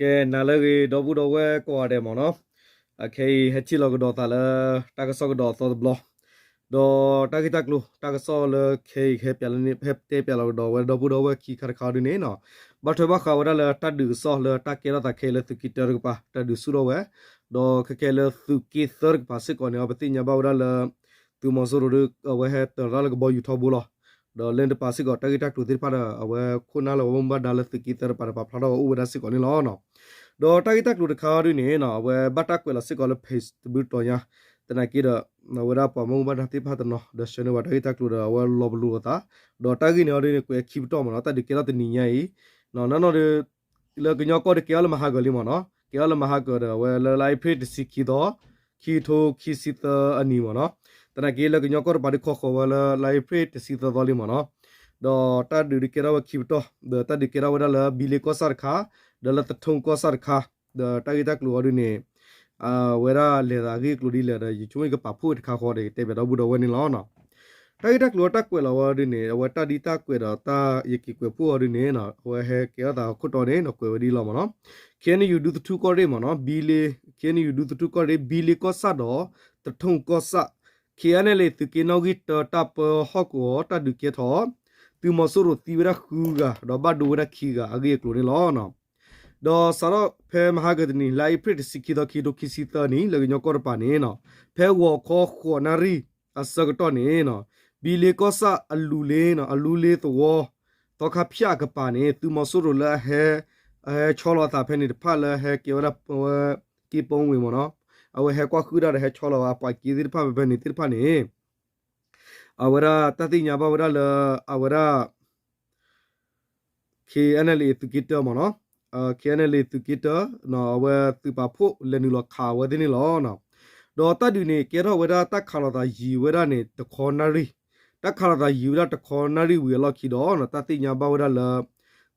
ကဲ နၤလၢအဂ့ၤ ဒီပုၢ်ဒီဝဲၢ်ကိးဂၤဒဲးမ့ၢ်နီၤ, အခဲအံၤဟဲထံၣ်လိာ်ကဒီးသးလၢ တၢ်ကစီၣ်ကဒီးအသီတဘျီ, ဒီးတၢ်ဂ့ၢ်တၢ်ကျိၤ တၢ်ကစီၣ်လၢခဲအံၤ ဟဲပၠးလၢန့ၣ် ဟဲတဲပၠးလီၤကဒီးဝဲဒီပုၢ်ဒီဝဲၢ်ခံခါတခါအီၤဒ်န့ၣ်နီၤ, ဘၣ်ထွဲဘၣ်ဃးဝဲဒၣ်လၢတၢ်ဒုးကစီၣ်လၢတၢ်ကဲထီၣ်သးခဲအံၤလၢသုးက့တၢတကပၤ တၢ်ဒုးဆူၣ်ထီၣ်ဝဲ, ဒီးခဲကဲလၢသုးက့သၢတကပၤစ့ၢ်ကီးန့ၣ် ပသ့ၣ်ညါဘၣ်ဝဲဒၣ်လၢ သုးမီၤစိရိၤဒီး အဝဲဟဲတၢၤတၢ်လၢကဘီယူၤထီဘိလီၤ. ဒီးလၢတပၤစ့ၢ်ကီး တၢ်ဂ့ၢ်တၢ်ကျိၤသ့ၣ်တဖၣ်ဒီး အဝဲခိၣ်နၢ်လၢပှၤဘၣ်မူဘၣ်ဒါလၢသုးက့သၢတကပၤဒီး ပာ်ဖျါထီၣ်ဝဲအိၣ်ဝဲဒၣ်စ့ၢ်ကီးန့ၣ်လီၤ. ဒီးတၢ်ဂ့ၢ်တၢ်ကျိၤတခါအီၤဒ်န့ၣ်နီၤ အဝဲဘၣ်တၢ်ကွဲးလီၤစ့ၢ်ကီးလၢ page တဘျုးတီၤညါ, သနာ်က့ဒီး အဝဲဒၣ်ပှၤဘၣ်မူဘၣ်ဒါသ့ၣ်တဖၣ်တနီၤ ဒီးဆှၢန့ၢ်ဝဲတၢ်ဂ့ၢ်တၢ်ကျိၤဒီး အဝဲလီၤပလိာ်အသး, ဒီးတၢ်ဂ့ၢ်န့ၣ်အီၤဒ်န့ၣ် ကွဲးခံပတီၢ်မ့ၢ်နီၤ, တၢ်ဒုးကဲထီၣ်တနံၤညါအံၤ, နီၢ်နီၢ်ဒီး လၢကညီကီၢ်ဒီးကဲထီၣ်လၢမဟါကၢၤလံမ့ၢ်နီၤ, ကဲထီၣ်လၢမဟါကၢၤဒီး အဝဲလၢလါအ့ဖြ့ၣ်တဆံခံသီ, ခံကထိခံဆံသၢအနံၤမ့ၢ်နီၤ, သနာ်က့လၢကညီကီၢ်တပၤဒုးခီဃီၤဝဲလၢလါအ့ဖြ့ၣ်တဆံသၢသီလံမ့ၢ်နီၤ, ဒီးတၢ်ဒုးဒုးကဲထီၣ်ဝဲခံပတီၢ်, ဒီးတၢ်ဒုးကဲထီၣ်ဝဲဒၣ်လၢဘံလ့ကီၢ်ဆၣ်တခါ, ဒီးလၢသထိၣ်ကီၢ်ဆၣ်တခါ, ဒီးတၢ်ဂ့ၢ်တၢ်ကျိၤအီၤဒ်န့ၣ် အဝဲဒၣ်လဲၤသးအဂ့ၢ်အကျိၤဒ်လဲၣ်ဒီး ယဆိကမိၣ်ယကပာ်ဖှိၣ်တခါဃီဒီး ကတဲပၠးဒီပုၢ်ဒီဝဲၢ်န့ၣ်လီၤ. တၢ်ဂ့ၢ်တၢ်ကျိၤတၢ်ကွဲးလီၤဝဲဒ်န့ၣ် အဝဲတၢ်ဒ်တၢ်ကွဲးဒီးတၢ်ယက့ၤကွဲးဖှိၣ်အီၤဒ်န့ၣ် အဝဲဟဲကဲထီၣ်သးအခိၣ်တီန့ၣ် ကွဲးဝဲဒ်လီၤမ့ၢ်နီၤ, ခ့ၣ်အဲၣ်ယူၣ် ဒူသထူၣ်ကီၢ်ရ့ၣ်မ့ၢ်နီၤ, ဘံလ့, ခ့ၣ်အဲၣ်ယူၣ် ဒူသထူၣ်ကီၢ်ရ့ၣ် ဘံလ့ကီၢ်ဆၣ်ဒီး သထိၣ်ကီၢ်ဆၣ်, ခ့ၣ်အဲၣ်ယူၣ် သုးက့နီၣ်ဂံၢ်တၢ တၢ်ပၢဟီၣ်ကဝီၤတၢ်ဒုးကဲထီၣ်, သုးမီၤစိရိၤသံဝဲဒၣ်ဃုဂၤ ဒီးဘၣ်ဒိဝဲဒၣ်ခံဂၤအဂ့ၢ်အကျိၤန့ၣ်လီၤ. ဒီးစးထီၣ်ဖဲမဟါကၢၤတနံၤ လါအ့ဖြ့ၣ်တဆံခံသီ ခံကထိခံဆံသၢနံၤ လၢကညီကီၢ်တပၤန့ၣ်နီၤ, ဖဲဂီၤခီဃိးနၣ်ရံၣ်အဆၢကတီၢ်န့ၣ်နီၤ, ဘံလ့ကီၢ်ဆၣ်အလူၤလ့နီၤ, အလူၤလ့သဝီ သီခါဖၠၣ်အကပၤန့ၣ် သုးမီၤစိရိၤလၢအဟဲ, အဟဲဆီလီၤအသးဖဲန့ၣ်တဖၣ်လၢဟဲကဲဝဲဒၣ်ဝဲ က့ပီဝ့ၤမ့ၢ်နီၤ, အဝဲဟဲကွၢ်ဃုာ်ဒၣ်ဒီးဟဲဆီလီၤဝဲအပှၤက့သ့ၣ်တဖၣ်ဖဲဖဲန့ၣ်သ့ၣ်တဖၣ်န့ၣ် အဝဲဒၣ်တၢ်သ့ၣ်ညါဘၣ်ဝဲဒၣ်လၢ အဝဲဒၣ် ခ့ၣ်အဲၣ်ယူၣ် သုးက့တၢမ့ၢ်နီၤ, ခ့ၣ်အဲၣ်ယူၣ် သုးက့တၢ အဝဲသုးပာ်ဖှိၣ်လဲၤနုာ်လီၤခးအဝဲသ့ၣ်န့ၣ်လီၤ. ဒီးတၢ်ဒုးန့ၣ် ကဲထီၣ်ဝဲဒၣ်တၢ်ခးလိာ်သးယံာ်ဝဲဒၣ်န့ၣ် တခီနၣ်ရံၣ်, တၢ်ခးလိာ်သးယံာ်ဝဲဒၣ်တခီနၣ်ရံၣ်ဝံၤအလီၢ်ခံဒီး တၢ်သ့ၣ်ညါဘၣ်ဝဲဒၣ်လၢ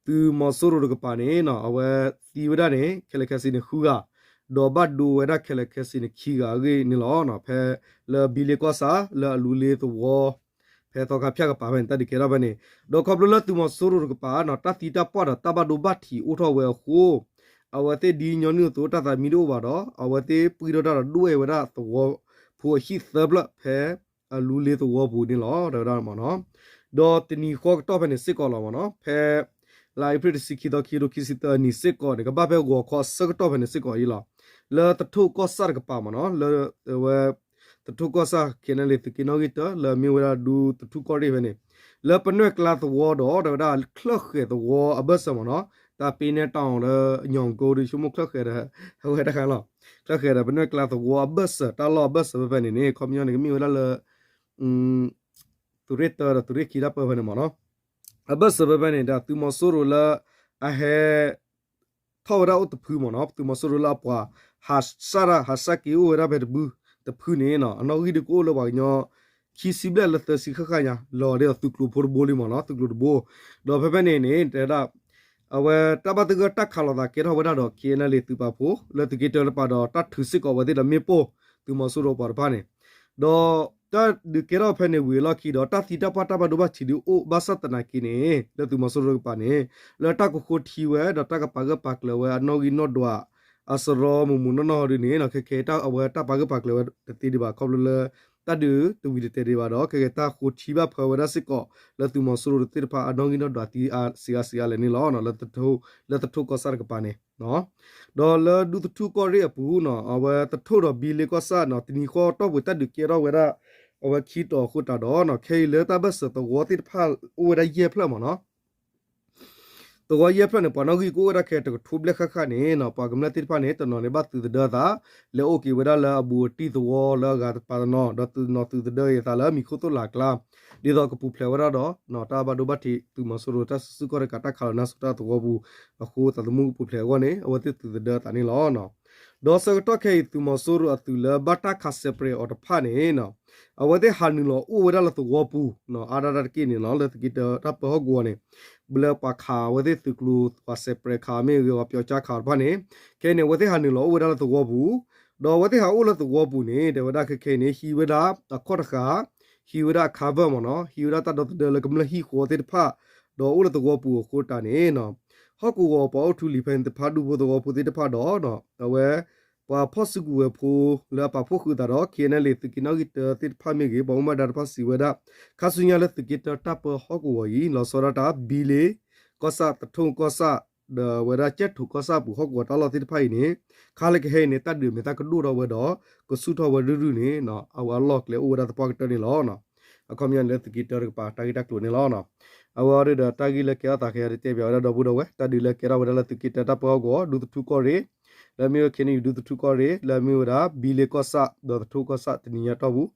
သုးမီၤစိရိၤတကပၤန့ၣ် အဝဲသံဝဲဒၣ်န့ၣ် ခဲလၢာ်ခဲဆ့န့ၣ်ဃုဂၤ, ဒီးဘၣ်ဒိဝဲဒၣ်ခဲလၢာ်ခဲဆ့န့ၣ်ခံဂၤအဂ့ၢ်န့ၣ်လီၤ. ဖဲလၢဘံလ့ကီၢ်ဆၣ် လၢအလူၤလ့သဝီ ဖဲသီခါဖၠၣ်ကပၤဖဲန့ၣ် တၢ်ဒုးကဲထီၣ်ဖဲန့ၣ်, ဒီးခီဖျိလၢသုးမီၤစိရိၤတကပၤနီၤ တၢ်သံတၢ်ပှၢ်ဒီးတၢ်ဘၣ်ဒိဘၣ်ထံးအိၣ်ထီၣ်ဝဲအဃိ အဝဲသ့ၣ်ဒ်ညီနုၢ်အသိးတၢ်သးမံတအိၣ်ဘၣ်ဒီး အဝဲသ့ၣ်ပှံၢ်ထီၣ်တၢ်ဒီးဒွဲၣ်ဝဲဒၣ်သဝီဖိအဟံၣ်သၢဖျၢၣ်ဖဲ အလူၤလ့သဝီပူၤန့ၣ်လီၤ တဲဝဲဒၣ်မ့ၢ်နီၤ. ဒီးတနံၤဃီကတီၢ်ဖဲန့ၣ်စ့ၢ်ကီးလီၤမ့ၢ်နီၤ ဖဲ လါအ့ဖြ့ၣ်တဆံခံသီ ခံကထိခံဆံသၢနံၤစ့ၢ်ကီးန့ၣ် ကဘၣ်ဖဲဂီၤခီအဆၢကတီၢ်ဖဲန့ၣ်စ့ၢ်ကီးအံၤလီၤ. လၢသထိၣ်ကီၢ်ဆၣ်တကပၤမ့ၢ်နီၤ လၢ အဝဲ သထိၣ်ကီၢ်ဆၣ် ခ့ၣ်အဲၣ်ယူၣ် သုးက့နီၣ်ဂံၢ်တၢ လၢအမ့ၢ်ဝဲဒၣ်ဒူသထူၣ်ကီၢ်ရ့ၣ်ဖဲန့ၣ် လၢပနွဲၣ်ကျါသဝီဒီး တဲဝဲဒၣ်ချၢၣ်ဃဲၤသဝီအဘၢၣ်စၢၤမ့ၢ်နီၤ တၢ်ပ့နဲၣ်တၢ်အီၤလၢ ညိၣ်ကိဒုဆိကမိၣ်ချၢၣ်ဃဲၤဒီး အဝဲတခါလီၤ ချၢၣ်ဃဲၤဒီးပနွဲၣ်ကျါသဝီအဘၢၣ်စၢၤ တၢ်လီၢ်အဘၢၣ်စၢၤဖဲဖဲန့ၣ်န့ၣ် ခီပညီန့ၣ် ကမ့ၢ်ဝဲဒၣ်လၢ သုးရ့ၣ်တၢဒီးသုးရ့ၣ်ခံတၢ်ပၢဖဲန့ၣ်မ့ၢ်နီၤ အဘၢၣ်စၢၤဖဲဖဲန့ၣ်ဒီး သုးမီၤစိရိၤလၢအဟဲ ထီၣ်ဝဲဒၣ်အိၣ်တဖုမ့ၢ်နီၤ သုးမီၤစိရိၤလၢအပှၤ ဟးစၢ်ဒၣ် ဟးစၢ်က့ၤအိၣ်ဝဲဒၣ်ဖဲတဘုတဖုန့ၣ်နီၤ အနီၣ်ဂံၢ်ဒုးကအိၣ်လၢပှၤကညီ ခံဆံဘျဲၣ်လၢသၢဆံဃၣ်ဃၣ်ညါ လီၤဒ်သိးသုးကျိၤဖိတဘိလံမ့ၢ်နီၤ သုးကျိၤတဘိ ဒီးဖဲဖဲန့ၣ်န့ၣ် တဲဒၣ် အဝဲတၢ်ဘၣ်သဂၢၢ်တၢ်ခးလိာ်သးကဲထီၣ်ဝဲဒၣ်ဒီး ခ့ၣ်အဲၣ်ယူၣ် သုးပာ်ဖှိၣ် လၢသုးက့တၢတပၤဒီး တၢ်ထုးစ့ၢ်ကီးဝဲသ့ၣ်ဒီးမ့ၣ်ပိၢ် သုးမီၤစိရိၤပှၤတဖၣ်န့ၣ် ဒီးတၢ်ဒုးကဲထီၣ်ဖဲန့ၣ်ဝံၤအလီၢ်ခံဒီး တၢ်သံတၢ်ပှၢ်တၢ်ဘၣ်ဒိဘၣ်ထံးဒုးအိၣ်ဘၣ်ဆၣ်သနာ်က့န့ၣ် လၢသုးမီၤစိရိၤတကပၤန့ၣ် လၢတၢ်ကဃိထံဝဲ ဒီးတၢ်ကပာ်ဂၢၢ်ပာ်ကျၢၤဝဲအနီၣ်ဂံၢ်နီၣ်ဒွး အစရီမုၢ်မုၢ်နီၢ်နီၢ်ဒုးန့ၣ် ခဲကဲတၢ်အဝဲတၢ်ပာ်ဂၢၢ်ပာ်ကျၢၤဝဲတသ့ဒံးဘၣ် ခီဖျိလၢ တၢ်ဒုးတဝံၤတတဲာ်ဒံးဘၣ်ဒီး ခဲကဲတၢ်ဃိထံဘၣ်ဖၢဝဲဒၣ်စ့ၢ်ကီး လၢသုးမီၤစိရိၤသ့ၣ်တဖၣ်အနီၣ်ဂံၢ်နီၣ်ဒွးသံအါစံးအါစံးအါလဲၣ်န့ၣ်လီၤ. လၢသထိၣ်ကီၢ်ဆၣ်တကပၤန့ၣ် ဒီးလၢဒူသထူၣ်ကီၢ်ရ့ၣ်အပူၤနီၤ အဝဲသထိၣ်ဒီးဘံလ့ကီၢ်ဆၣ်နီၤ တနံၤဃီတီၢ်ပူၤတၢ်ဒုးကဲထီၣ်ဝဲဒၣ် အဝဲခံတီၤအဃိတးဒီးနီၤ ခဲအံၤလၢတၢ်ဘၢၣ်စၢၤသဝီသ့ၣ်တဖၣ်အိၣ်ဝဲဒၣ်ယဲၢ်ဖျၢၣ်မ့ၢ်နီၤ သဝီယဲၢ်ဖျၢၣ်န့ၣ် ပှၤနီၣ်ဂံၢ်ကအိၣ်ဝဲဒၣ်ခဲတကထိဘျဲၣ်ဃၣ်ဃၣ်န့ၣ်နီၤ ပှၤကမျၢၢ်သ့ၣ်တဖၣ်န့ၣ် တနီၤန့ၣ်ဘၣ်သုးသဒၢသး လဲၤအိၣ်က့ၤဝဲဒၣ်လၢအဘူးအတံၢ်သဝီလၢအဂၤတပၤတနီၤ ဒီးတနီၤသုးသဒၢက့ၤသးလၢမံၤခိၣ်သိၣ်လာ်အကျါ ဒ်သိးကပူၤဖျဲးဝဲဒၣ်ဒီး တၢ်ဘၣ်ဒိဘၣ်ထံးသုးမီၤစိရိၤတၢ်စုဆူၣ်ခီၣ်တကး တၢ်ခးလီၤနါစိၤတၢ်သဝီပူၤအဃိ သးသမူကပူၤဖျဲးအဂီၢ်န့ၣ် အဝဲသ့ၣ်သုးသဒၢသးန့ၣ်လီၤ. ဒီးဆၢကတီၢ်ခဲအံၤသုးမီၤစိရိၤအသုးလၢဘၣ်တၢ်ခးစဲးပြဲးအီၤတဖၣ်န့ၣ် အဝဲသ့ၣ်ဟးနုာ်လီၤအိၣ်ဝဲဒၣ်လၢသဝီပူၤ အါဒၣ်တၢ်တက့ၢ်န့ၣ်လီၤ လၢသုးက့တၢတၢ်ပၢဟီၣ်ကဝီၤန့ၣ် လၢပှၤခးအဝဲသ့ၣ်သုးကျိၤ ပှၤစဲးပြဲးခးမ့ၢ်ဂ့ၤ ပှၤပၠီကၠါခးတဖၣ်န့ၣ် ခဲအံၤန့ၣ် အဝဲသ့ၣ်ဟးနုာ်လီၤအိၣ်ဝဲဒၣ်လၢသဝီပူၤ ဒီးအဝဲသ့ၣ်ဟးအိၣ်လၢသဝီပူၤန့ၣ် တဲဝဲဒၣ်ခဲခဲအံၤန့ၣ် ဟံးဝဲဒၣ်အခီၣ်တဃာ် ဟံးဝဲဒၣ်အ cover မ့ၢ်နီၤ ဟံးဝဲဒၣ်တၢ်ဒီသဒၢလၢကမျၢၢ်ဟံၣ်ဃီသ့ၣ်တဖၣ် ဒီးအိၣ်လၢသဝီပူၤအဃိတးန့ၣ် ဟီၣ်ကဝီၤပှၤအိၣ်ထူလံၤဖဲန့ၣ်တဖၣ် ဒူဖိသဝီဖိသ့ၣ်တဖၣ်ဒီး အဝဲ ပှၤဖီၣ်စုကဝဲၤဖိလၢအပာ်ဖှိၣ်ဃုာ်သးဒီး ခ့ၣ်အဲၣ်ယူၣ်အ့ၣ် သုးက့နီၣ်ဂံၢ်တၢသ့ၣ်တဖၣ်မ့ၢ်ဂ့ၤ ပှၤမူဘၣ်ဒါတဖၣ်စံးဝဲဒၣ် ခါဆူညါလၢသုးက့တၢတၢ်ပၢဟီၣ်ကဝီၤအံၤ လီၤဆီဒၣ်တၢ် ဘံလ့ကီၢ်ဆၣ် သထူကီၢ်ဆၣ် ဒီးအဝဲဒၣ်ကၠဲၣ်ထိၣ်ကီၢ်ဆၣ်အပူၤ ဟီၣ်ကဝီၤတၢ်လီၢ်သ့ၣ်တဖၣ်အံၤန့ၣ် ခါလၢကဟဲအံၤန့ၣ် တၢ်ဒုးအမဲာ်သၣ်ကဒိၣ်ထီၣ်ဝဲဒီး ကဆူၣ်ထီၣ်ဝဲရုၢ်ရုၢ်န့ၣ် အဝဲအလီၢ်ကျဲအိၣ်ဝဲဒၣ်သပှၢ်ကတၢၢ်န့ၣ်လီၤ. အခီပညီန့ၣ်လၢသုးက့တၢတကပၤ တၢ်ဂ့ၢ်တၢ်ကျိၤန့ၣ်လီၤ. အဝဲအံၤဒီးတၢ်ဂ့ၢ်လၢကဲထီၣ်သးခဲအံၤ တတဲပၠးဝဲဒၣ်ဒီပုၢ်ဒီဝဲၢ် တၢ်ဒုးလၢကဲထီၣ်ဝဲဒၣ်လၢသုးက့တၢတၢ်ပၢဟီၣ်ကဝီၤ ဒူသထူကီၢ်ရ့ၣ် လၢအမ့ၢ်ဝဲ ခ့ၣ်အဲၣ်ယူၣ်အ့ၣ် ဒူသထူကီၢ်ရ့ၣ် လၢအမ့ၢ်ဝဲဒၣ် ဘံလ့ကီၢ်ဆၣ် ဒီးသထူကီၢ်ဆၣ်တနံၤညါတီၢ်ပူၤ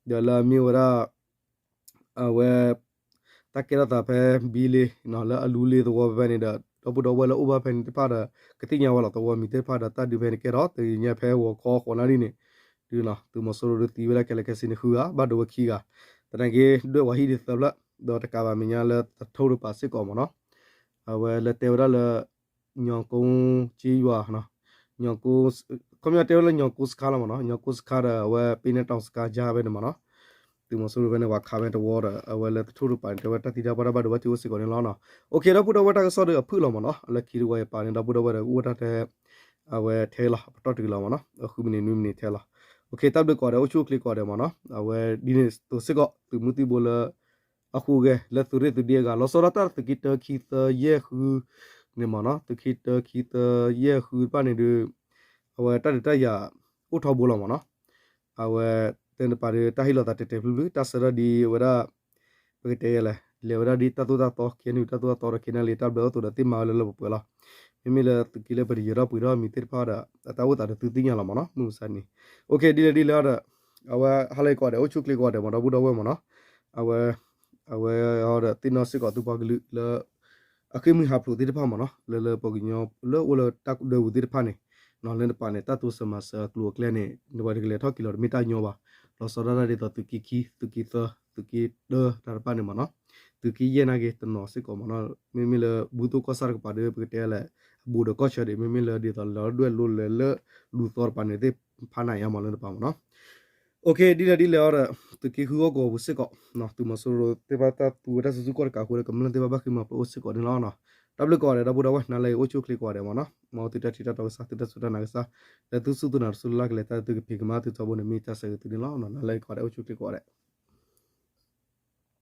ဒီးလၢအမ့ၢ်ဝဲဒၣ် အဝဲ တၢ်ကဲထီၣ်သးဖဲဘံလ့ လၢအလူလ့သဝီဖဲဖဲန့ၣ်ဒီး ဒီပုၢ်ဒီဝဲၢ်လၢအိၣ်ဘၣ်ဖဲန့ၣ်တဖၣ်ဒီး ကသ့ၣ်ညါဝဲလီၤ သဝီမံၤသ့ၣ်တဖၣ်ဒီး တၢ်ဒုးဖဲန့ၣ်ကဲထီၣ် တနံၤညါဖဲဂီၤခီဃိးနၣ်ရံၣ်န့ၣ် ဒုး သုးမီၤစိရိၤဒုးသံဝဲဒၣ်ခဲလၢာ်ခဲဆ့န့ၣ်ဃုဂၤ ဘၣ်ဒိဝဲခံဂၤ သနာ်က့ ဒွဲၣ်ဝဲဟံၣ်ဒုးသၢဖျၢၣ် ဒီးတကးဘၣ်မဲာ်ညါလၢသထူတပၤစ့ၢ်ကီးမ့ၢ်နီၤ အဝဲလၢတဲဝဲဒၣ်လၢ ညီကိက့ယွၤ ခီပညီတဲဝဲလၢညီကိစခါလီၤမ့ၢ်နီၤ ညီကိစခါဒီးအဝဲပ့နဲတီၤစခါယါဖဲန့ၣ်မ့ၢ်နီၤ သုးမီၤစိရိၤဖဲန့ၣ် ပှၤခးဖဲတဝီဒီး အဝဲလၢသထူတပၤန့ၣ် တဲဝဲတၢ်သံတၢ်ပှၢ်တၢ်ဘၣ်ဒိဘၣ်ထံးအိၣ်စ့ၢ်ကီးန့ၣ်လီၤ. အိၣ်ခ့ ဒီပုၢ်ဒီဝဲၢ် တၢ်ကစီၣ်ဒီးအဖုၣ်လီၤမ့ၢ်နီၤ လၢခံတဝီယပာ်န့ၣ် ဒီပုၢ်ဒီဝဲၢ်ဒီးအိၣ်ဝဲတၢ်ထဲ အဝဲထဲလီၤ ပတီၢ်တဂ့ၤလီၤမ့ၢ်နီၤ ဃုမံးနံးနွံမံးနံးထဲလီၤ. အိၣ်ခ့ တၢ်ဘျုးကိးဂၤဒဲး အိၣ်ဆူၣ်အိၣ်ချ့ကိးဂၤဒဲးမ့ၢ်နီၤ အဝဲဒ်န့ၣ်သိးစ့ၢ်ကီး သုးမုၢ်သံၣ်ဘိလၢ အဃိဂဲၤ လၢသုးရ့ၣ်သုးဒ့အဂၤ လီၤဆီဒၣ်တၢ်သုးက့တၢခံသၢယဲၢ်ဃုန့ၣ်မ့ၢ်နီၤ သုးက့တၢခံသၢယဲၢ်ဃုတဖၣ်န့ၣ်ဒီး အဝဲတၢ်ဒုးတၢ်ယၤအိၣ်ထီဘိလီၤမ့ၢ်နီၤ အဝဲ တဲတပၤဒီး တၢ်ဟ့ၣ်လီၤသးတဲာ်တဲာ်ဖျုဖျု တၢ်ဆၢထၢၣ်ဒ်ဝဲဒၣ် ပကတဲလဲၣ် လဲၤဝဲဒၣ်ဒ်တၢ်သိၣ်တၢ်သီ ခ့ၣ်အဲၣ်ယူၣ် တၢ်သိၣ်တၢ်သီဒီး ခ့ၣ်အဲၣ်ယူၣ် တၢ်ဘျၢအိၣ်သးဒီး သ့ၣ်မၤဝဲလၢလၢပှဲၤပှဲၤလီၤ. မ့မ့ၢ်လၢသုးက့လၢပတယၢၤထီၣ်ပှ့ၤထီၣ်မံၤသ့ၣ်တဖၣ်ဒီး အတၢ်အိၣ်သးဒီးသုသ့ၣ်ညါလီၤမ့ၢ်နီၤ မုၢ်မဆါန့ၣ် အိၣ်ခ့ ဒ်လဲၣ်ဒ်လဲၣ်ဒီး အဝဲဟါလၢအဂ့ၤကိးဂၤဒဲး အိၣ်ဆူၣ်အိၣ်ချ့ကိးဂၤဒဲးမ့ၢ် ဒီပုၢ်ဒီဝဲၢ်မ့ၢ်နီၤ အဝဲ အဝဲအံၤဒီးသ့ၣ်နီၣ်စ့ၢ်ကီးသုပှၤကလုာ်လၢ အဃ့ၢ်မှံဟးဖျိးသ့ၣ်တဖၣ်မ့ၢ်နီၤ လၢလၢပှၤကညီလၢအိၣ်လၢတၢ်ဒၢပူၤသ့ၣ်တဖၣ်န့ၣ် လၢတပၤန့ၣ် တၢ်တိစၢၤမၤစၢၤအကျိၤအကျဲန့ၣ် နပှၤတကလဲၤထီၣ်က့ၤလီၤတမ့ၢ်တၢ်ညီဘၣ်. လီၤဆီဒၣ်တၢ်ဒ်သိးသုးက့ခံ သုးက့သၢ သုးက့တၢတၢ်တဖၣ်န့ၣ်မ့ၢ်နီၤ သုးက့ယဲၢ်နာ်က့တနီၤစ့ၢ်ကီးမ့ၢ်နီၤ မ့မ့ၢ်လၢဘူၣ်သိၣ်ကီၢ်ဆၣ်တကပၤဒီး ပကတဲလဲၣ် အဘူးဒီးကီၢ်ဆၢဒံး မ့မ့ၢ်လၢဒ်သိးလီၤဒွဲၣ်လိလဲၤလၢ လူၤသီတပၤန့ၣ်သ့ၣ်ဖးနးယါမ့ၢ်လၢတပၤမ့ၢ်နီၤ အိၣ်ခ့ ဒ်လဲၣ်ဒ်လဲၣ်အံၤဒီး သုးက့ဃုဟီၣ်ကဝီၤပူၤစ့ၢ်ကီး သုးမီၤစိရိၤသ့ၣ်တဖၣ်တၢ်သူဝဲတၢ်စုဆူၣ်ကီၢ်တကးဃိဒီး ကမျၢၢ်သ့ၣ်တဖၣ်ဘၣ်ဃ့ၢ်မှံဟးဖျိးအိၣ်စ့ၢ်ကီးန့ၣ်လီၤ. တၢ်ဘျုးကိးဂၤဒဲး ဒီပုၢ်ဒီဝဲၢ် နၤလၢအံၤအိၣ်ဆူၣ်အိၣ်ချ့ကိးဂၤဒဲးမ့ၢ်နီၤ မ်သုတၢ်ထံၣ်တၢ်တီကစၢ် သုတၢ်စူၢ်တၢ်နာ်ကစၢ် လၢသုစူၢ်သုနာ်တစူၢ်လၢ်လၢ်ကလဲာ် တၢ်သုကဖံးကမၤသုထီဘိန့ၣ် မ့ၢ်တၢ်ဆၢဂ့ၤသုန့ၣ်လီၤ. နၤလၢအံၤကိးဂၤဒဲး အိၣ်ဆူၣ်အိၣ်ချ့ကိးဂၤဒဲး